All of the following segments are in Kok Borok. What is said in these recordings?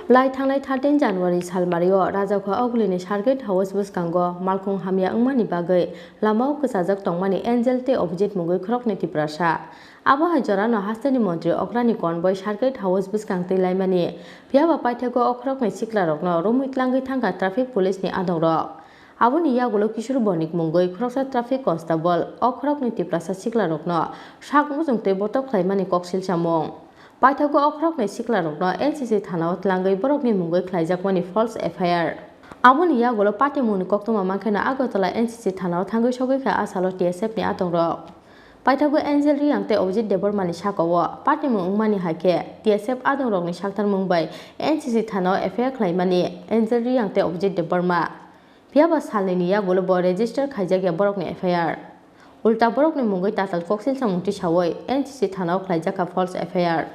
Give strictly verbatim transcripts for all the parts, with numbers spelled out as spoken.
Lai thangnai thirteen January salmario Rajakhoa Ogulini Circuit House bwskango malkhung hamya wngmani bagwi lamao kwchajak tongmani Angel tei Abhijit mungwi khoroknwi Tiprasa. Abo hai jorano hasteni montri okrani convoy Circuit House bwskang twi laimani. Phiyaba paithago o khoroknwi siklarokno romwi tlangwi thangkha traffic police ni adongrok. Aboni yagulo Kishore Bonik mungwi khoroksa traffic constable o khoroknwi Tiprasa siklarokno sak muchung twi botok khlaimani koksil samung. Paithago o khoroknwi siklarokno N C C thanao tlangwi borokni mungwi khlaijakmani false F I R. Aboni yagulo patimungni koktwma mankheno Agartala N C C thanao thangwi sogwi kha a salo T S F ni adongrok. Paithago Angel Reang tei Abhijit Debbarma ni sakao patimung wngmani hai khe T S F adongrokni saktarmung bai N C C thanao F I R khlaimani Angel Reang tei Abhijit Debbarma. Phiyaba salnini yagulo bo register khaijak ya borokni F I R. Ulta borokni mungwi tatal koksil samung tisawi N C C thanao khlaijak kha false F I R.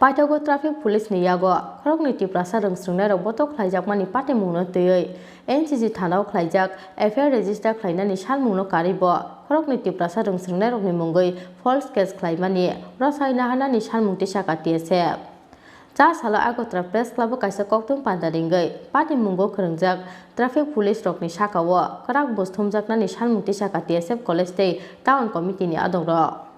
Paithago traffic police ni yago khoroknwi Tiprasa rwngsrwngnairok botok khlaijakmani patimungno twiwi N C C thanao khlaijak F I R register khlainani salmungno karwi bo khoroknwi Tiprasa rwngsrwngnairokni mungwi false case khlaimani rwchai naharnani salmung tisakha T S F. Cha salo Agartala Press Club o kaisa koktwma panda ringwi patimungo kwrwngjak traffic police rokni sakao kwrak buj thumjaknani salmung tisakha T S F college tei town committee ni adongrok.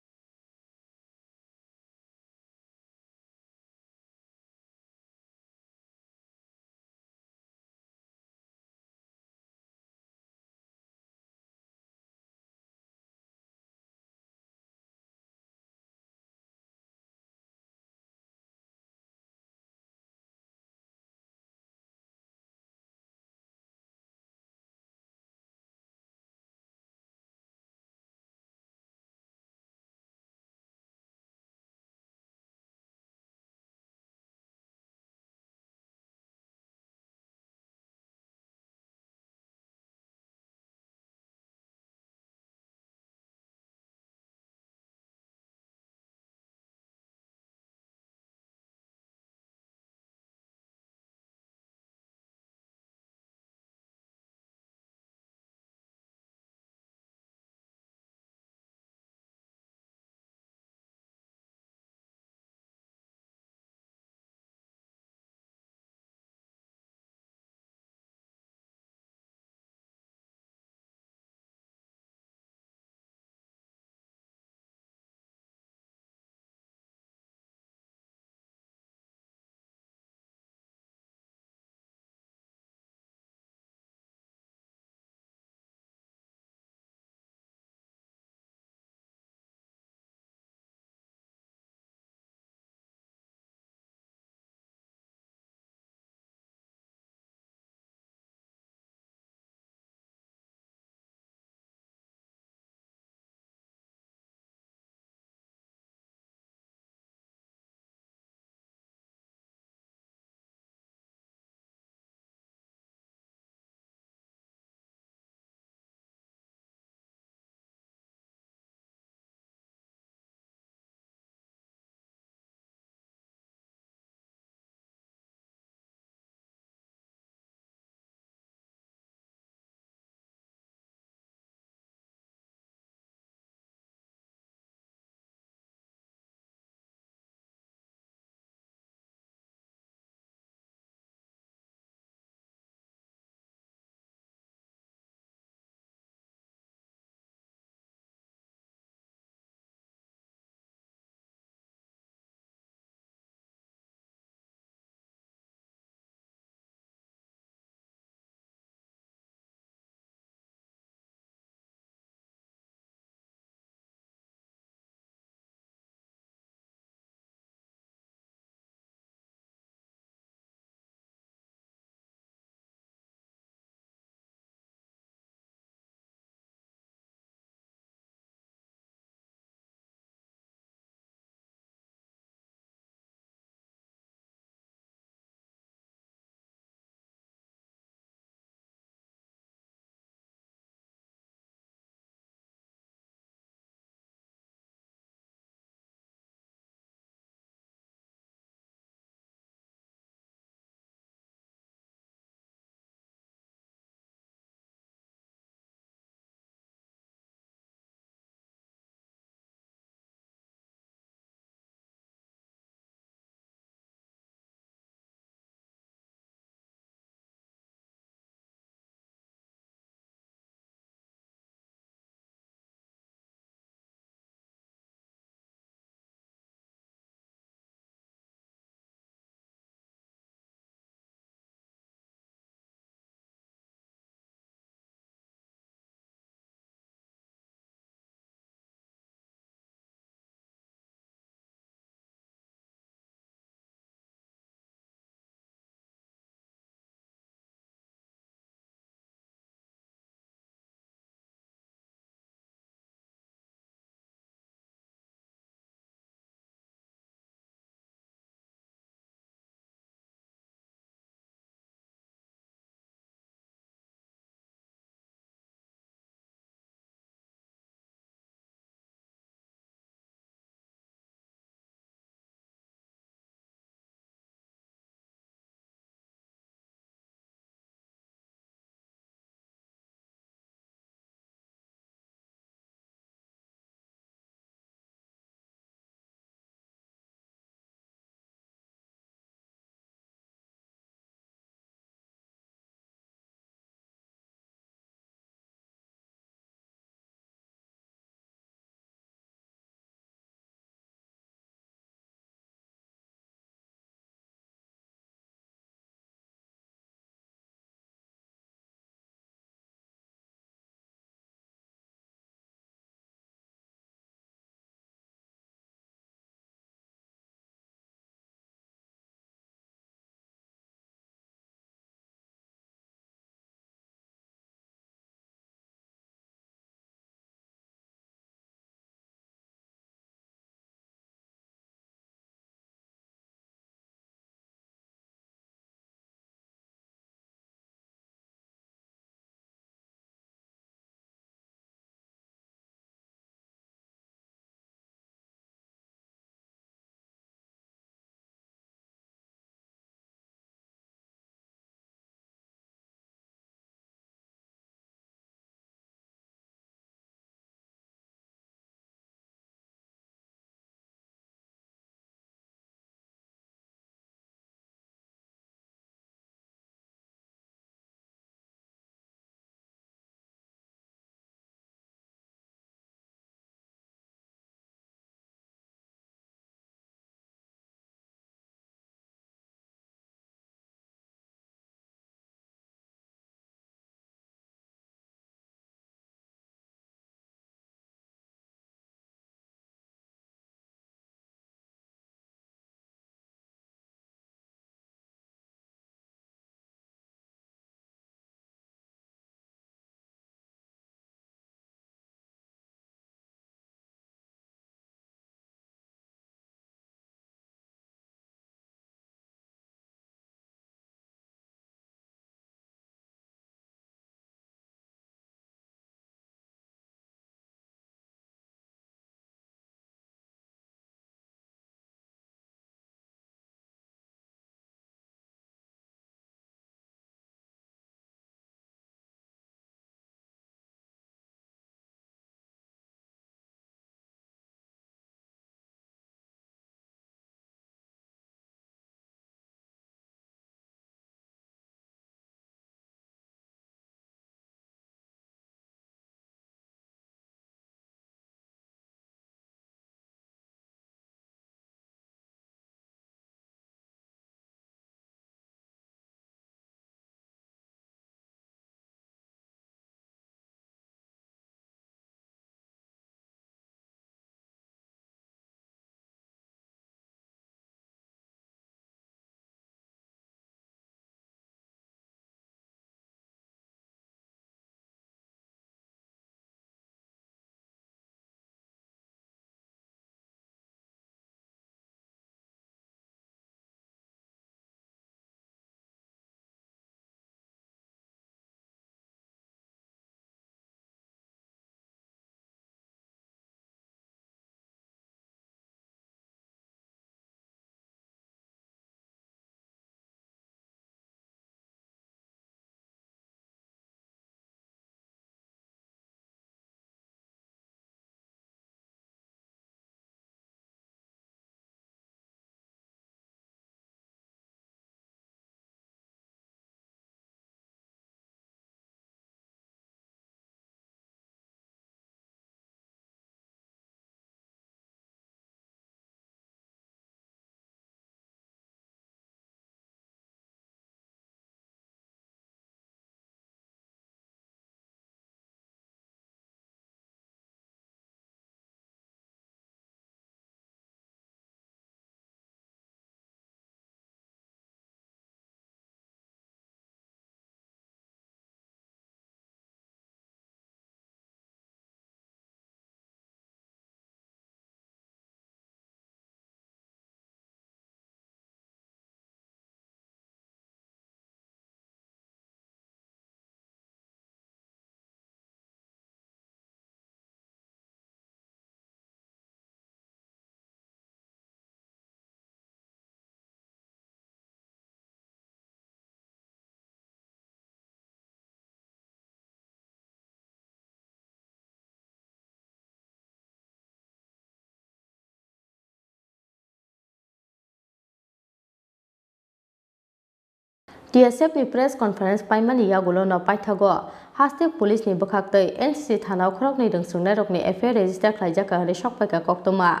T S F ni press conference paimani yagulo no paithago haste police ni bwkhaktwi N C C thana o khoroknwi rwngswrwngnairokni F I R register khlaijakha hwnwi sokpaikha koktwma.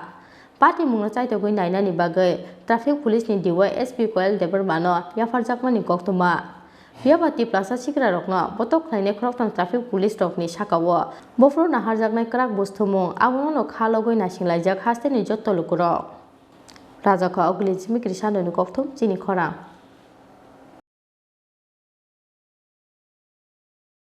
Party mungno chaitogwi nainani bagwi traffic police ni D Y S P Koyal Debbarma no yapharjakmani koktwma. Phiyaba Tiprasa sikrarokno botok khlainai khoroktham traffic police rokni sakao bophuru naharjaknai kwrak busthumung abono no kha logwi naisinglaijak hasteni jotto lukurok. Rajakha Oguli Jimmy Krishnani kokthum chini khorang.